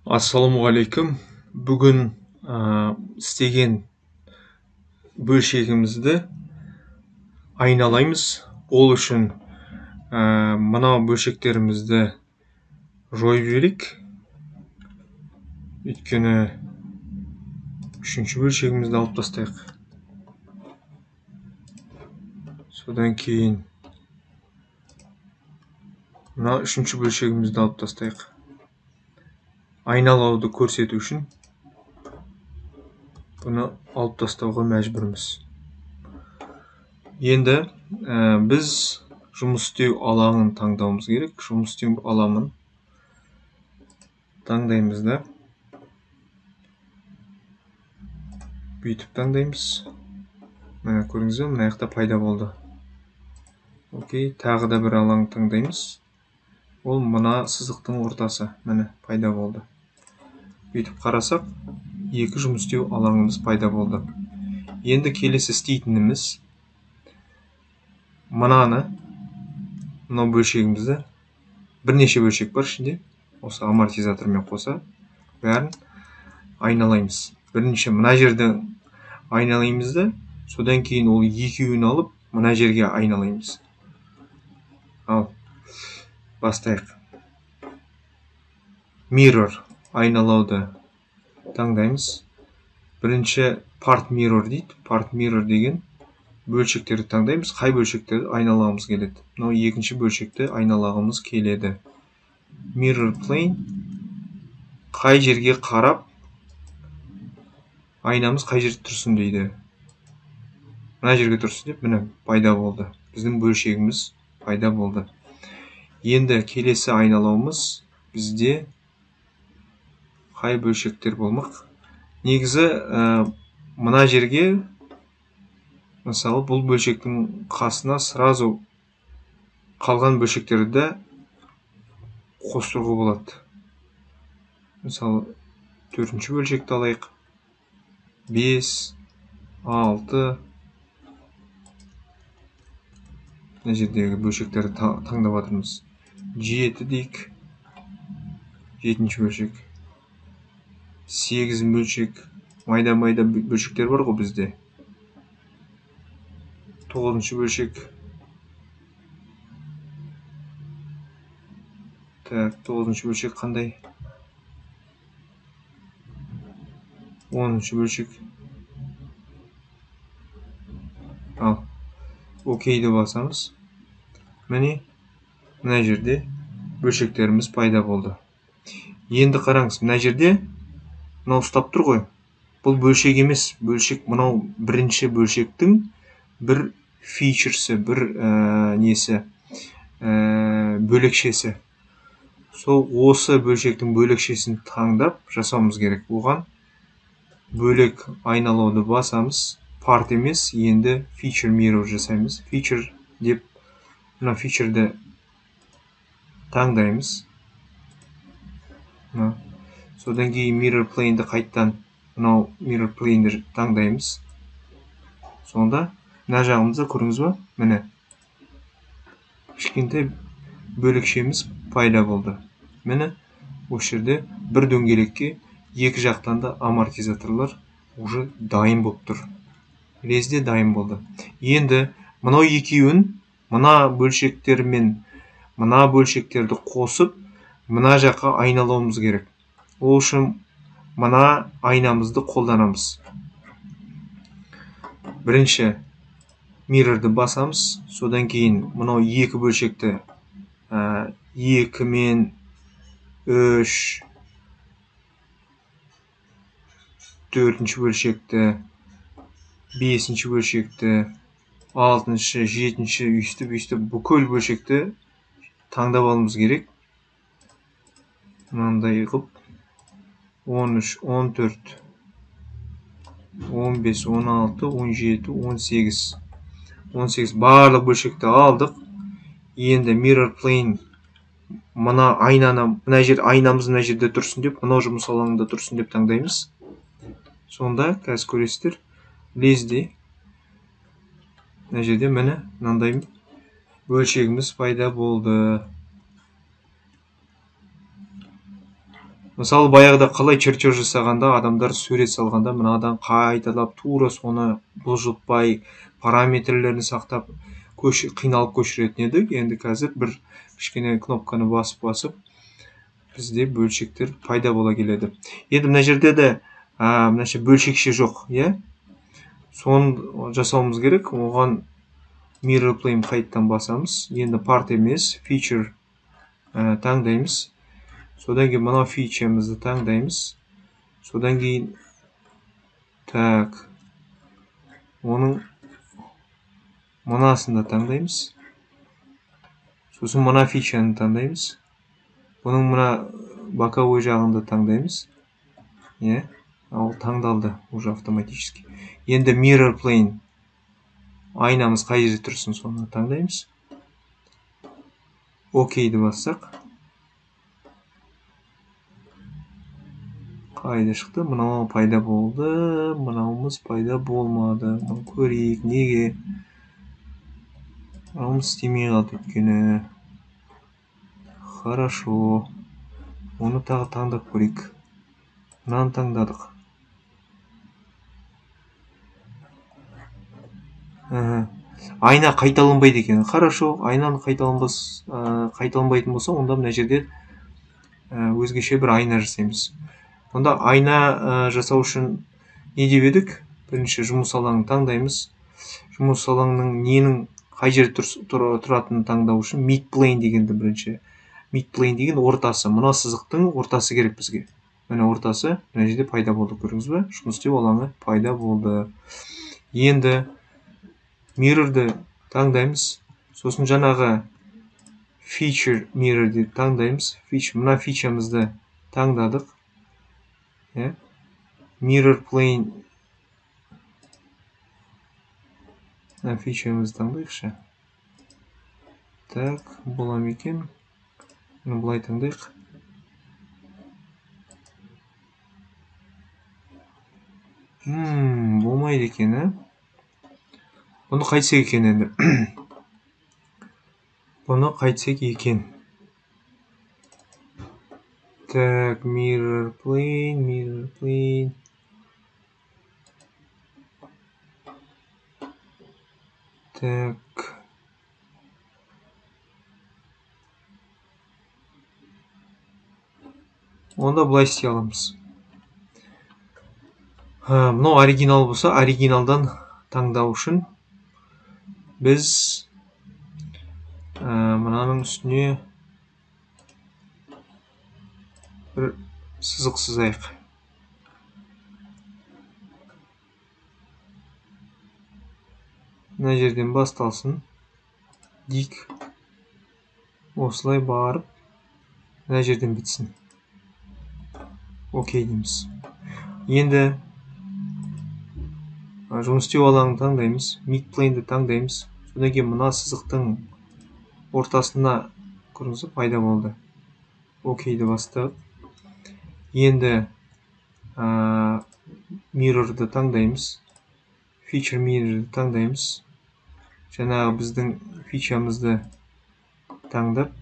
Ассалаумағалейкум. Бүгін істеген бөлшегімізді айналаймыз. Ол үшін мынау бөлшектерімізді жойып жіберейік. Өйткені үшінші бөлшегімізді алып тастайық. Содан кейін мына үшінші бөлшегімізді алып тастайық. Айналауды көрсету үшін бұны алып тастауға мәжбүрміз. Енді біз жұмыс істеу алаңын таңдауымыз керек. Жұмыс істеу алаңын таңдаймыз да. Бүйтіп таңдаймыз. Мына көрдіңіз бе, мына жақта пайда болды. Окей, тағы да бір алаң таңдаймыз. Ол мына сызықтың ортасы, міне пайда болды. Бүйтіп қарасақ, екі жұмыс істеу алаңымыз пайда болды. Енді келесі істейтініміз мынаны, мынау бөлшегімізді, бірнеше бөлшек бар ішінде, осы амортизатормен қоса бәрін айналаймыз. Бірінші мына жерді айналаймыз да, содан кейін ол екеуін алып мына жерге айналаймыз. Ал бастайық. Mirror айналауды таңдаймыз. Бірінші part mirror дейді. Part mirror деген бөлшектерді таңдаймыз. Қай бөлшектерді айналағымыз келеді? Мынау екінші бөлшекті айналағымыз келеді. Mirror plane қай жерге қарап айнамыз қай жерде тұрсын дейді. Мына жерге тұрсын деп міне пайда болды. Біздің бөлшегіміз пайда болды. Енді келесі айналауымыз бізде қай бөлшектер болмақ? Негізі мына жерге, мысалы, бұл бөлшектің қасына сразу қалған бөлшектерді қостыруға болады. Мысалы, төртінші бөлшекті алайық. 5, 6. Мына жердегі бөлшектерді таңдап жатырмыз. 7 дейік. 7-ші бөлшек. 8 бөлшек. Майда-майда бөлшектер бар ғой бізде. 9-шы бөлшек. Так, 9-шы бөлшек қандай? 10-шы бөлшек. Ал, окейді басамыз. Міне, мына жерде бөлшектеріміз пайда болды. Енді қараңыз, мына жерде мынау ұстап тұр ғой. Бұл бөлшек емес, бөлшек мынау бірінші бөлшектің бір фичерсі, бір несі, бөлекшесі. Сол осы бөлшектің бөлекшесін таңдап жасауымыз керек. Оған бөлек айналауды басамыз. Part емес, енді feature mirror жасаймыз. Feature деп мына feature'ді таңдаймыз. Мына. Содан кейін mirror plane-ді қайттан мынау mirror plane-ді таңдаймыз. Сонда мына жағымызда көрдіңіз ба? Міне. Кішкентай бөлекшеміз пайда болды. Міне осы жерде бір дөңгелекке екі жақтан да амортизаторлар уже дайын болып тұр. Лезде дайын болды. Енді мынау екеуін мына бөлшектер мен мына бөлшектерді қосып мына жаққа айналауымыз керек. Ол үшін мына айнамызды қолданамыз. Бірінші mirror'ды басамыз. Содан кейін мынау екі бөлшекті 2 мен 3, 4-ші бөлшекті, 5-ші бөлшекті, 6-шы, 7-ші, өйстіп бүкіл бөлшекті таңдап алуымыз керек. Мынандай қылып 13, 14, 15, 16, 17, 18. 18 барлық бөлшекті алдық. Енді mirror plane мына айнаны, мына жер айнамыз мына жерде тұрсын деп, мынау жұмыс алаңында тұрсын деп таңдаймыз. Сонда қазір көресіздер, лезде мына жерде міне мынандай бөлшегіміз пайда болды. Мысалы, баяғыда қалай чертеж жасағанда, адамдар сурет салғанда мынадан қайталап тура соны бұлжытпай параметрлерін сақтап қиналып көшіретін едік. Енді қазір бір кішкене кнопканы басып-басып бізде бөлшектер пайда бола келеді. Енді мына жерде де, мына жерде бөлшекше жоқ, иә? Соны жасауымыз керек. Оған Mirror Plane қайтадан басамыз. Енді part емес, feature таңдаймыз. Содан кейін мынау фичамызды таңдаймыз. Содан кейін так, оның мынасын да таңдаймыз. Сосын мына фичаны таңдаймыз. Бұның мына боковой жағын да таңдаймыз. Иә, ол таңдалды уже автоматически. Енді Mirror Plane айнамыз қай жерде тұрсын, соны таңдаймыз. Окейді бассақ, қайда шықты? Мынау пайда болды, мынауымыз пайда болмады. Мұны көрейік, неге? Мынауымыз істемей қалды өйткені. Хорошо. Оны тағы таңдап көрейік. Мынаны таңдадық. Айна қайталанбайды екен. Хорошо, айнаны қайталанбайтын болса, онда мына жерде өзгеше бір айна жасаймыз. Онда айна жасау үшін не деп едік? Бірінші жұмыс алаңын таңдаймыз. Жұмыс алаңының ненің қай жерде тұратынын таңдау үшін mid plane дегенді бірінші. Mid plane деген ортасы. Мына сызықтың ортасы керек бізге. Міне ортасы мына жерде пайда болды, көрдіңіз бе? Жұмыс істеу алаңы пайда болды. Енді mirror'ды таңдаймыз. Сосын жаңағы feature mirror деп таңдаймыз. Мына фичамызды таңдадық. Иә. Mirror plane мына фичамызды таңдайықшы. Так, бола ма екен? Мұны былай таңдайық. Болмайды екен, ә? Бұны қайтсек екен енді? Бұны қайтсек екен? Так, mirror plane, mirror plane. Так. Онда былай істей аламыз. Мынау оригинал болса, оригиналдан таңдау үшін біз мынаның үстіне бір сызық сызайық. Мына жерден басталсын. Дик осылай барып мына жерден бітсін. Окей дейміз. Енді жұмыс істеу алаңын таңдаймыз, mid plane-ді таңдаймыз. Содан кейін мына сызықтың ортасына көрдіңіз бе, пайда болды. Окейді бастық. Енді mirror'ды таңдаймыз. Feature mirror'ды таңдаймыз. Жаңағы біздің фичамызды таңдап,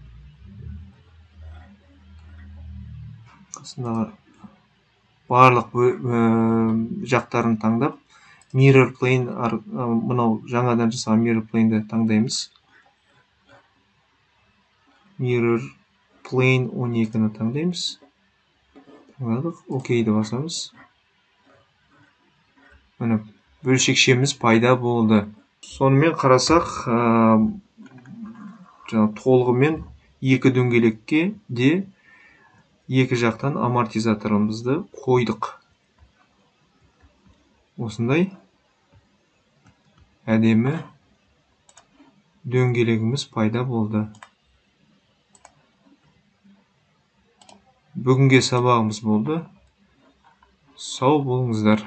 қасындағы барлық жақтарын таңдап, mirror plane, мынау жаңадан жасаған mirror plane-ді таңдаймыз. Mirror plane 12-ні таңдаймыз. Таңдадық, окейді басамыз. Міне бөлшекшеміз пайда болды. Сонымен қарасақ, жаңа толығымен екі дөңгелекке де екі жақтан амортизаторымызды қойдық. Осындай әдемі дөңгелегіміз пайда болды. Бүгінге сабағымыз болды. Сау болыңыздар.